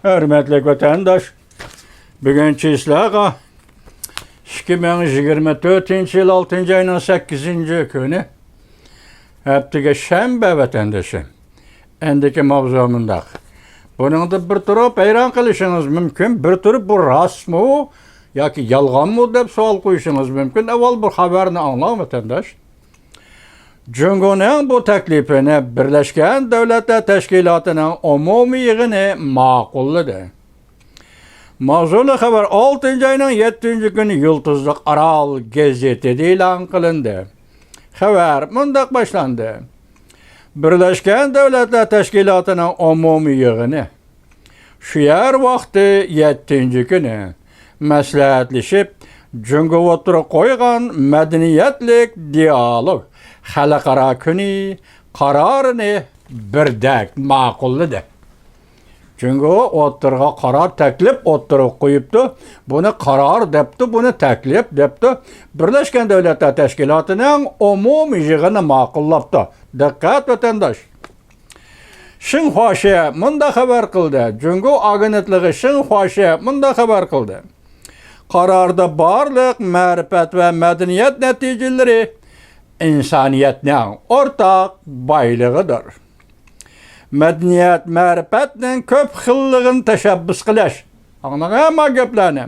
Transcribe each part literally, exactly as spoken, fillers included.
ھۆرمەتلىك ۋەتەنداش، بۈگۈن چىسلاغا ئىككى مىڭ يىگىرمە تۆتىنچى يىل ئالتىنچى ئاينىڭ سەككىزىنچى كۈنى. ھەپتىگە شەنبە ۋەتەندىشىم. ئەندىكى ماۋزۇ مۇنداق. بۇنىڭدا بىر تۇرۇپ ھەيران قېلىشىڭىز مۇمكىن، بىر تۇرۇپ بۇ راستمۇ ياكى يالغانمۇ دەپ سوئال قويۇشىڭىز مۇمكىن. ئاۋۋال بۇ خەۋەرنى ئاڭلاڭ ۋەتەنداش. جۇڭگونىڭ بۇ تەكلىپىنى بىرلەشكەن دۆلەتلەر تەشكىلاتىنىڭ ئومۇمىي يىغىنى ماقۇللىدى. ماۋزۇلۇق خەۋەر ئالتىنچى ئاينىڭ يەتتىنچى كۈنى يۇلتۇزلۇق ئارال گېزىتىدە ئېلان قىلىندى. خەۋەر مۇنداق باشلاندى. بىرلەشكەن دۆلەتلەر تەشكىلاتىنىڭ ئومۇمىي يىغىنى شۇ يەر ۋاقتى يەتتىنچى كۈنى مەسلىھەتلىشىپ، جۇڭگو ئوتتۇرىغا قويغان مەدەنىيەتلىك دىئالوگ خەلقئارا كۈنى قارارىنى بىردەك ماقۇللىدى. جۇڭگو ئوتتۇرىغا قارار تەكلىپ ئوتتۇرىغا قويۇپتۇ. بۇنى قارار دەپتۇ، بۇنى تەكلىپ دەپتۇ. بىرلەشكەن دۆلەتلەر تەشكىلاتىنىڭ ئومۇمىي يىغىنى ماقۇللاپتۇ. دىققەت ۋەتەنداش! شىنخۇا شيې مۇنداق خەۋەر قىلدى. جۇڭگو ئاگېنتلىقى شىنخۇا شيې مۇنداق خەۋەر قىلدى. قاراردا بارلىق مەرىپەت ۋە مەدەنىيەت نەتىجىلىرى ئىنسانىيەتنىڭ ئورتاق بايلىقىدۇر. مەدەنىيەت، مەرىپەتنىڭ كۆپ خىللىقىنى تەشەببۇس قىلىش. ئاڭلاڭ ھەممە گەپلەرنى.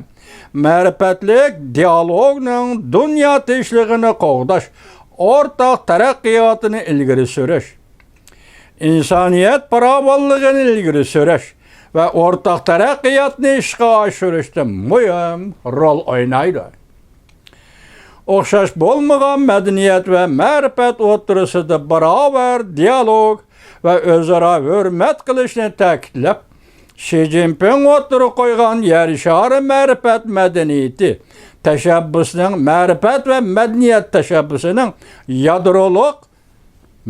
مەرىپەتلىك دىئالوگنىڭ دۇنيا تىنچلىقىنى قوغداش، ئورتاق تەرەققىياتىنى ئىلگىرى سۈرۈش، ئىنسانىيەت پاراۋانلىقىنى ئىلگىرى سۈرۈش ۋە ئورتاق تەرەققىياتنى ئىشقا ئاشۇرۇشتا مۇھىم رول ئوينايدۇ. ئوخشاش بولمىغان مەدەنىيەت ۋە مەرىپەت ئوتتۇرىسىدا باراۋەر دىئالوگ ۋە ئۆزئارا ھۆرمەت قىلىشنى تەكىتلەپ، شى جىنپىڭ ئوتتۇرىغا قويغان يەر شارى مەرىپەت مەدەنىيىتى تەشەببۇسىنىڭ، مەرىپەت ۋە مەدەنىيەت تەشەببۇسىنىڭ يادرولۇق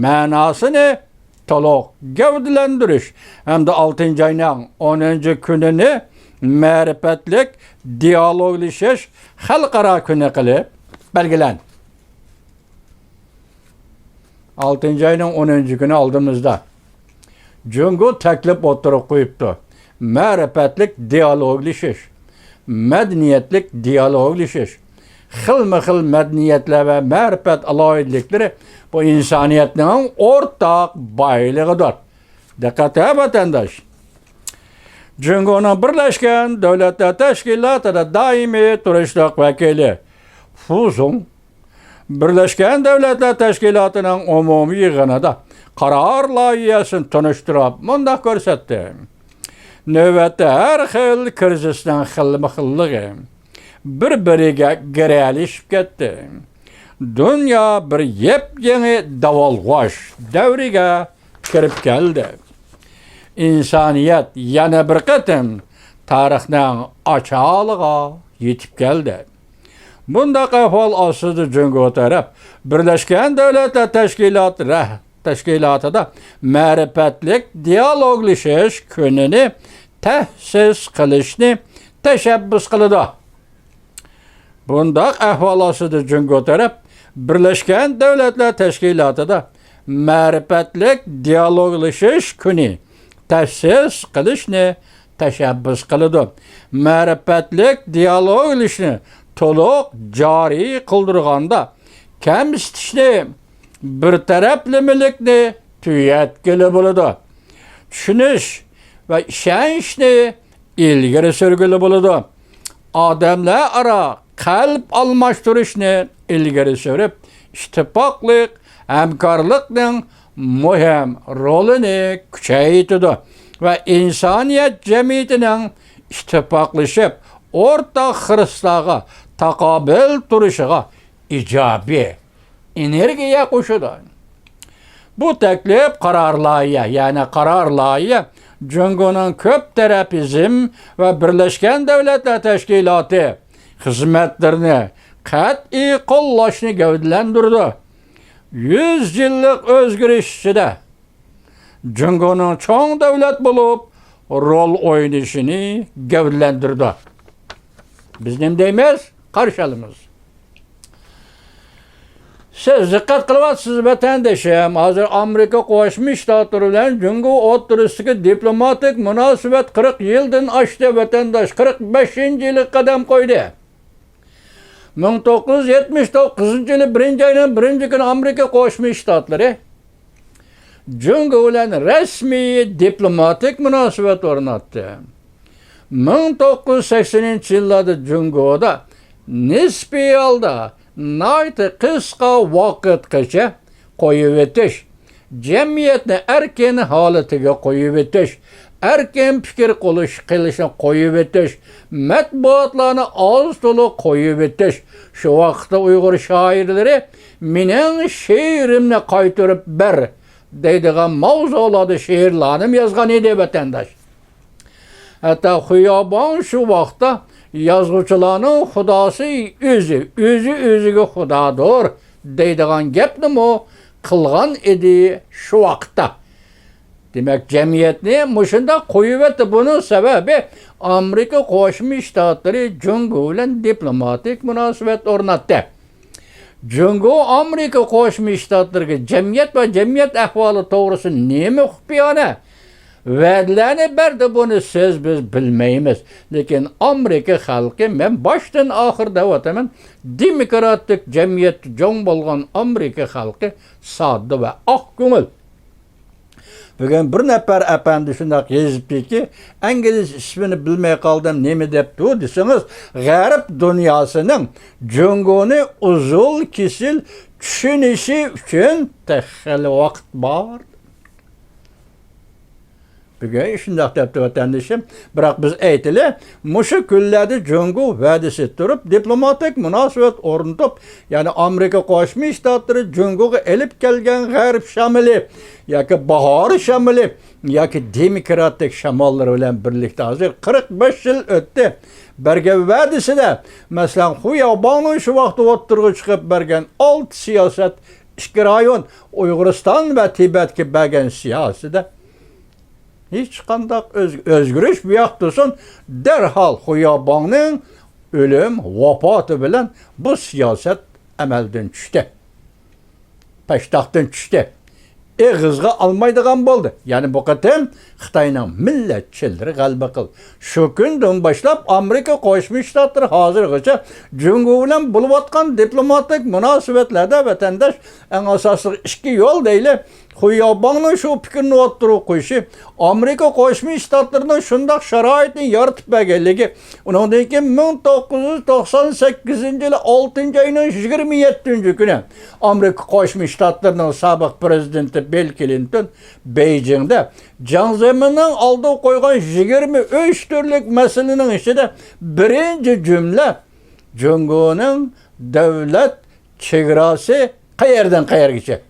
مەناسىنى تولۇق گەۋدىلەندۈرۈش ھەمدە ئالتىنچى ئاينىڭ ئونىنچى كۈنىنى مەرىپەتلىك دىئالوگلىشىش خەلقئارا كۈنى قىلىپ بەلگىلەن. ئالتىنچى ئاينىڭ ئونىنچى كۈنى ئالدىمىزدا. جۇڭگو تەكلىپ ئوتتۇرىغا قويۇپتۇ. مەرىپەتلىك دىئالوگلىشىش، مەدەنىيەتلىك دىئالوگلىشىش، خىلمۇ خىل مەدەنىيەتلەر ۋە مەرىپەت ئالاھىدىلىكلىرى بۇ ئىنسانىيەتنىڭ ئورتاق بايلىقىدۇر. دىققەت ھە ۋەتەنداش! جۇڭگونىڭ بىرلەشكەن دۆلەتلەر تەشكىلاتىدا دائىمىي تۇرۇشلۇق ۋەكىلى فۇ زۇڭ بىرلەشكەن دۆلەتلەر تەشكىلاتىنىڭ ئومۇمىي يىغىنىدا قارار لايىھەسىنى تونۇشتۇرۇپ مۇنداق كۆرسەتتى. نۆۋەتتە ھەر خىل كىرىزىسنىڭ خىلمۇ خىللىقى بىر-بىرىگە گىرەلىشىپ كەتتى. دۇنيا بىر يېپيېڭى داۋالغۇش دەۋرىگە كىرىپ كەلدى. ئىنسانىيەت يەنە بىر قېتىم تارىخنىڭ ئاچالىغا يېتىپ كەلدى. بۇنداق ئەھۋال ئاستىدا جۇڭگو تەرەپ بىرلەشكەن دۆلەتلەر تەشكىلاتى رەھ-، تەشكىلاتىدا مەرىپەتلىك دىئالوگلىشىش كۈنىنى تەسىس قىلىشنى تەشەببۇس قىلىدۇ. بۇنداق ئەھۋال ئاستىدا جۇڭگو تەرەپ بىرلەشكەن دۆلەتلەر تەشكىلاتىدا مەرىپەتلىك دىئالوگلىشىش كۈنى تەسىس قىلىشنى تەشەببۇس قىلىدۇ. مەرىپەتلىك دىئالوگلىشىشنى تولۇق جارى قىلدۇرغاندا، كەمسىتىشنى، بىر تەرەپلىمىلىكنى تۈگەتكىلى بولىدۇ. چۈشىنىش ۋە ئىشەنچنى ئىلگىرى سۈرگىلى بولىدۇ. ئادەملەر ئارا قەلب ئالماشتۇرۇشنى ئىلگىرى سۈرۈپ، ئىتتىپاقلىق، ھەمكارلىقنىڭ مۇھىم رولىنى كۈچەيتىدۇ ۋە ئىنسانىيەت جەمئىيىتىنىڭ ئىتتىپاقلىشىپ، ئورتاق خىرىسلارغا تاقابىل تۇرۇشىغا ئىجابىي ئېنېرگىيە قوشىدۇ. بۇ تەكلىپ قارار لايىھە، يەنى قارار لايىھە جۇڭگونىڭ كۆپ تەرەپىزم ۋە بىرلەشكەن دۆلەتلەر تەشكىلاتى خىزمەتلىرىنى قەتئىي قوللاشنى گەۋدىلەندۈرىدۇ. يۈز يىللىق ئۆزگىرىش ئىچىدە جۇڭگونىڭ چوڭ دۆلەت بولۇپ رول ئوينىشىنى گەۋدىلەندۈرىدۇ. بىز نېمە دەيمىز؟ قارشى ئالىمىز. سىز دىققەت قىلىۋاتىسىز، ۋەتەندىشىم. ھازىر ئامېرىكا قوشما شتاتلىرى بىلەن جۇڭگو ئوتتۇرىسىدىكى دىپلوماتىك مۇناسىۋەت قىرىق يىلدىن ئاشتى، ۋەتەنداش. قىرىق بەشىنچى يىلىغا قەدەم قويدى. مىڭ توققۇز يۈز يەتمىش توققۇزىنچى يىلى بىرىنچى ئاينىڭ بىرىنچى كۈنى ئامېرىكا قوشما شتاتلىرى جۇڭگو بىلەن رەسمىي دىپلوماتىك مۇناسىۋەت ئورناتتى. مىڭ توققۇز يۈز سەكسىنىنچى يىللاردا جۇڭگودا نىسپىي ھالدا ناھايىتى قىسقا ۋاقىتقىچە قويۇۋېتىش، جەمئىيەتنى ئەركىن ھالىتىگە قويۇۋېتىش، ئەركىن پىكىر قىلىش، قىلىشنى قويۇۋېتىش، مەتبۇئاتلارنى ئاز تولا قويۇۋېتىش. شۇ ۋاقىتتا ئۇيغۇر شائىرلىرى «مېنىڭ شېئىرىمنى قايتۇرۇپ بەر» دەيدىغان ماۋزۇلاردا شېئىرلارنىمۇ يازغان ئىدى، ۋەتەنداش. ھەتتا خۇياباڭ شۇ ۋاقىتتا «يازغۇچىلارنىڭ خۇداسى ئۆزى، ئۆزى ئۆزىگە خۇدادۇر» دەيدىغان گەپنىمۇ قىلغان ئىدى شۇ ۋاقىتتا. دېمەك، جەمئىيەتنى مۇشۇنداق قويۇۋەتتى. بۇنىڭ سەۋەبى، ئامېرىكا قوشما شتاتلىرى جۇڭگو بىلەن دىپلوماتىك مۇناسىۋەت ئورناتتى. جۇڭگو ئامېرىكا قوشما شتاتلىرىغا جەمئىيەت ۋە جەمئىيەت ئەھۋالى توغرىسىدا نېمە خۇپىيانە ۋەدىلەرنى بەردى، بۇنى سىز بىز بىلمەيمىز. لېكىن ئامېرىكا خەلقى، مەن باشتىن ئاخىر دەۋاتىمەن، دېموكراتىك جەمئىيەتتە چوڭ بولغان ئامېرىكا خەلقى ساددا ۋە ئاق كۆڭۈل. بۈگۈن بىر نەپەر ئەپەندى شۇنداق يېزىپتىكى، ئىنگلىز ئىسمىنى بىلمەي قالدىم، نېمە دەپتۇ دېسىڭىز، غەرب دۇنياسىنىڭ جۇڭگونى ئۇزۇل كېسىل چۈشىنىشى ئۈچۈن تېخى خېلى ۋاقىت بار. بۈگۈن شۇنداق دەپتۇ ۋەتەندىشىم. بىراق بىز ئېيتىلى، مۇشۇ كۈنلەردە جۇڭگو ۋەدىسى تۇرۇپ، دىپلوماتىك مۇناسىۋەت ئورنىتىپ، يەنى ئامېرىكا قوشما شتاتلىرى جۇڭگوغا ئېلىپ كەلگەن غەرب شامىلى ياكى باھار شامىلى ياكى دېموكراتىك شاماللىرى بىلەن بىرلىكتە ھازىر قىرىق بەش يىل ئۆتتى. بەرگەن ۋەدىسىدە، مەسىلەن، خۇياۋباڭنىڭ شۇ ۋاقىتتا ئوتتۇرىغا چىقىپ بەرگەن ئالتە سىياسەت، ئىككى رايون، ئۇيغۇرىستان ۋە تىبەتكە بەرگەن سىياسىتىدە ھېچقانداق ئۆز-، ئۆزگىرىش بۇ ياق تۇرسۇن، دەرھال خۇياۋباڭنىڭ ئۆلۈم ۋاپاتى بىلەن بۇ سىياسەت ئەمەلدىن چۈشتى. پەشتاقتىن چۈشتى. ئېغىزغا ئالمايدىغان بولدى. يەنى بۇ قېتىم خىتاينىڭ مىللەتچىلىرى غەلىبە قىلدى. شۇ كۈندىن باشلاپ ئامېرىكا قوشما شتاتلىرى ھازىرغىچە جۇڭگو بىلەن بولۇۋاتقان دىپلوماتىك مۇناسىۋەتلەردە، ۋەتەنداش، ئەڭ ئاساسلىق ئىككى يول دەيلى. خۇياۋباڭنىڭ شۇ پىكىرنى ئوتتۇرىغا قويۇشى، ئامېرىكا قوشما شتاتلىرىنىڭ شۇنداق شارائىتنى يارىتىپ بەرگەنلىكى، ئۇنىڭدىن كېيىن مىڭ توققۇز يۈز توقسان سەككىزىنچى يىلى ئالتىنچى ئاينىڭ يىگىرمە يەتتىنچى كۈنى ئامېرىكا قوشما شتاتلىرىنىڭ سابىق پىرېزىدېنتى بىل كلىنتون بېيجىڭدە جياڭ زېمىننىڭ ئالدىغا قويغان يىگىرمە ئۈچ تۈرلۈك مەسىلىنىڭ ئىچىدە بىرىنچى جۈملە جۇڭگونىڭ دۆلەت چېگراسى قەيەردىن قەيەرگىچە؟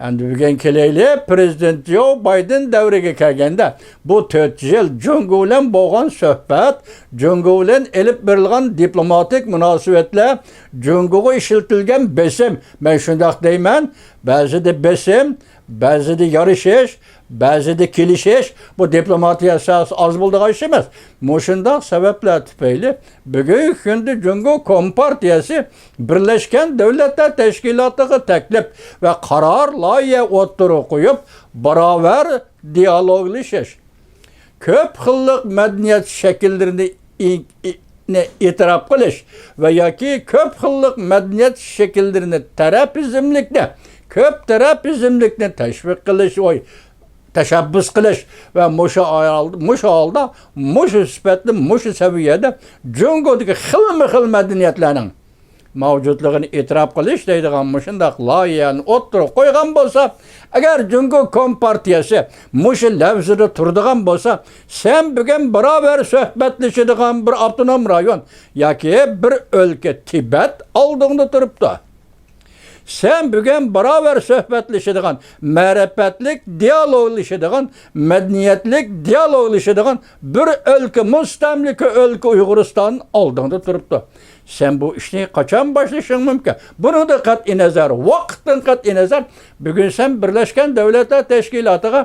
ئەمدى بۈگۈن كېلەيلى، پىرېزىدېنت جو بايدېن دەۋرىگە كەلگەندە، بۇ تۆت يىل جۇڭگو بىلەن بولغان سۆھبەت، جۇڭگو بىلەن ئېلىپ بېرىلغان دىپلوماتىك مۇناسىۋەتلەر، جۇڭگوغا ئىشلىتىلگەن بېسىم، مەن شۇنداق دەيمەن، بەزىدە بېسىم، بەزىدە يارىشىش، بەزىدە كېلىشىش، بۇ دىپلوماتىيە ساھەسى ئاز بولىدىغان ئىش ئەمەس. مۇشۇنداق سەۋەبلەر تۈپەيلى بۈگۈنكى كۈندە جۇڭگو كومپارتىيەسى بىرلەشكەن دۆلەتلەر تەشكىلاتىغا تەكلىپ ۋە قارار لايىھە ئوتتۇرىغا قويۇپ، باراۋەر دىيالوگلىشىش، كۆپ خىللىق مەدەنىيەت شەكىللىرىنى ئى-، ئى-، نى ئېتىراپ قىلىش ۋە ياكى كۆپ خىللىق مەدەنىيەت شەكىللىرىنى، تەرەپىزملىكنى، كۆپ تەرەپىزملىكنى تەشۋىق قىلىش، ئوي، تەشەببۇس قىلىش ۋە مۇشۇ ھال-، مۇشۇ ھالدا، مۇشۇ سۈپەتتە، مۇشۇ سەۋىيەدە جۇڭگودىكى خىلمۇ خىل مەدەنىيەتلەرنىڭ مەۋجۇتلۇقىنى ئېتىراپ قىلىش دەيدىغان مۇشۇنداق لايىھەنى ئوتتۇرىغا قويغان بولسا، ئەگەر جۇڭگو كومپارتىيەسى مۇشۇ لەۋزىدە تۇرىدىغان بولسا، سەن بۈگۈن باراۋەر سۆھبەتلىشىدىغان بىر ئاپتونوم رايون ياكى بىر ئۆلكە تىبەت ئالدىڭدا تۇرۇپتۇ. سەن بۈگۈن باراۋەر سۆھبەتلىشىدىغان، مەرىپەتلىك دىيالوگلىشىدىغان، مەدەنىيەتلىك دىيالوگلىشىدىغان بىر ئۆلكە، مۇستەملىكە ئۆلكە ئۇيغۇرىستان ئالدىڭدا تۇرۇپتۇ. سەن بۇ ئىشنى قاچان باشلىشىڭ مۇمكىن؟ بۇنىڭدىن قەتئىينەزەر، ۋاقىتتىن قەتئىينەزەر، بۈگۈن سەن بىرلەشكەن دۆلەتلەر تەشكىلاتىغا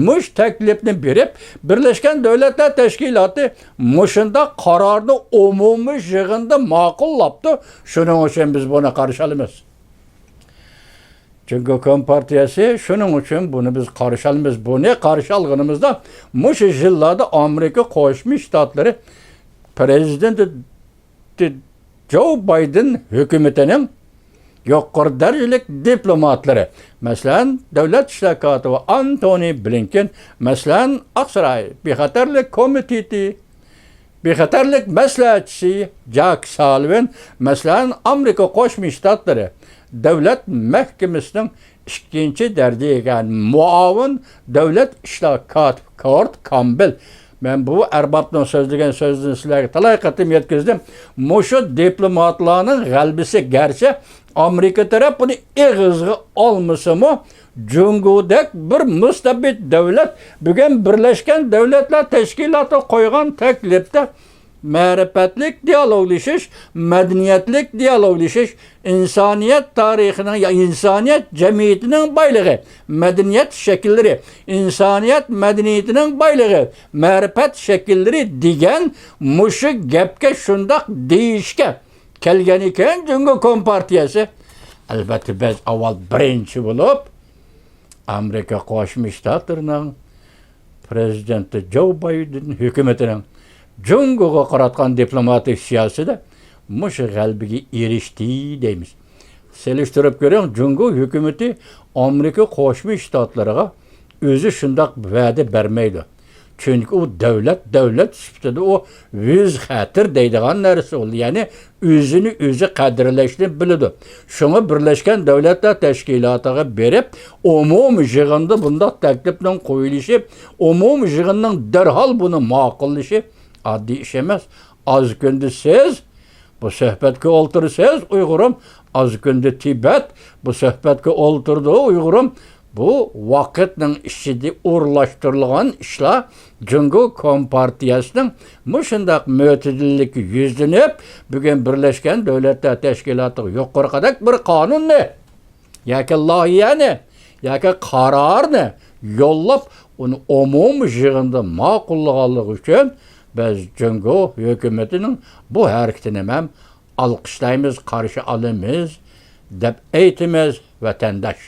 مۇشۇ تەكلىپنى بېرىپ، بىرلەشكەن دۆلەتلەر تەشكىلاتى مۇشۇنداق قارارنى ئومۇمىي يىغىندا ماقۇللاپتۇ. شۇنىڭ ئۈچۈن بىز بۇنى قارشى ئالىمىز. جۇڭگو كومپارتىيەسى شۇنىڭ ئۈچۈن بۇنى بىز قارشى ئالىمىز. بۇنى قارشى ئالغىنىمىزدا مۇشۇ يىللاردا ئامېرىكا قوشما شتاتلىرى پىرېزىدېنتى جو بايدېن ھۆكۈمىتىنىڭ يۇقىرى دەرىجىلىك دىپلوماتلىرى، مەسىلەن، دۆلەت ئىشلار كاتىپى ئانتونى بلىنكېن، مەسىلەن، ئاقساراي بىخەتەرلىك كومىتېتى بىخەتەرلىك مەسلىھەتچىسى جاك سالىۋېن، مەسىلەن، ئامېرىكا قوشما شتاتلىرى دۆلەت مەھكىمىسىنىڭ ئىككىنچى دەرىجىگە مۇئاۋىن دۆلەت ئىشلار كاتىپى كورت كامبېل. مەن بۇ ئەربابنىڭ سۆزلىگەن سۆزىنى سىلەرگە تالاي قېتىم يەتكۈزدۈم. مۇشۇ دىپلوماتلارنىڭ غەلىبىسى گەرچە ئامېرىكا تەرەپ بۇنى ئېغىزغا ئالمىسىمۇ، جۇڭگودەك بىر مۇستەبىت دۆلەت بۈگۈن بىرلەشكەن دۆلەتلەر تەشكىلاتى قويغان تەكلىپتە مەرىپەتلىك دىيالوگلىشىش، مەدەنىيەتلىك دىيالوگلىشىش، ئىنسانىيەت تارىخىنىڭ، يا ئىنسانىيەت جەمئىيىتىنىڭ بايلىقى، مەدەنىيەت شەكىللىرى، ئىنسانىيەت مەدەنىيىتىنىڭ بايلىقى، مەرىپەت شەكىللىرى دېگەن مۇشۇ گەپكە شۇنداق دېيىشكە كەلگەن ئىكەن جۇڭگو كومپارتىيەسى. ئەلۋەتتە، بىز ئاۋۋال بىرىنچى بولۇپ ئامېرىكا قوشما شتاتلىرىنىڭ پىرېزىدېنتى جو بايدېن ھۆكۈمىتىنىڭ جۇڭگوغا قاراتقان دىپلوماتىك سىياسىتىدە مۇشۇ غەلىبىگە ئېرىشتى دەيمىز. سېلىشتۇرۇپ كۆرۈڭ، جۇڭگو ھۆكۈمىتى ئامېرىكا قوشما شتاتلىرىغا ئۆزى شۇنداق ۋەدە بەرمەيدۇ. چۈنكى ئۇ دۆلەت، دۆلەت سۈپىتىدە ئۇ يۈز خەتىر دەيدىغان نەرسە ئۇ. يەنى ئۆزىنى ئۆزى قەدىرلەشنى بىلىدۇ. شۇڭا بىرلەشكەن دۆلەتلەر تەشكىلاتىغا بېرىپ، ئومۇمىي يىغىندا بۇنداق تەكلىپنىڭ قويۇلۇشى، ئومۇمىي يىغىننىڭ دەرھال بۇنى ماقۇللىشى ئاددىي ئىش ئەمەس. ئاز كۈندە سىز بۇ سۆھبەتكە ئولتۇرىسىز، ئۇيغۇرۇم، ئاز كۈندە تىبەت بۇ سۆھبەتكە ئولتۇرىدۇ، ئۇيغۇرۇم. بۇ ۋاقىتنىڭ ئىچىدە ئورۇنلاشتۇرۇلغان ئىشلار جۇڭگو كومپارتىيەسىنىڭ مۇشۇنداق مۆتىدىللىككە يۈزلىنىپ، بۈگۈن بىرلەشكەن دۆلەتلەر تەشكىلاتىغا يۇقىرىقىدەك بىر قانۇننى ياكى لايىھەنى ياكى قارارنى يوللاپ، ئۇنى ئومۇمىي يىغىندا ماقۇللىغانلىقى ئۈچۈن بىز جۇڭگو ھۆكۈمىتىنىڭ بۇ ھەرىكىتىنى ھەم ئالقىشلايمىز، قارشى ئالىمىز دەپ ئېيتىمىز، ۋەتەنداش.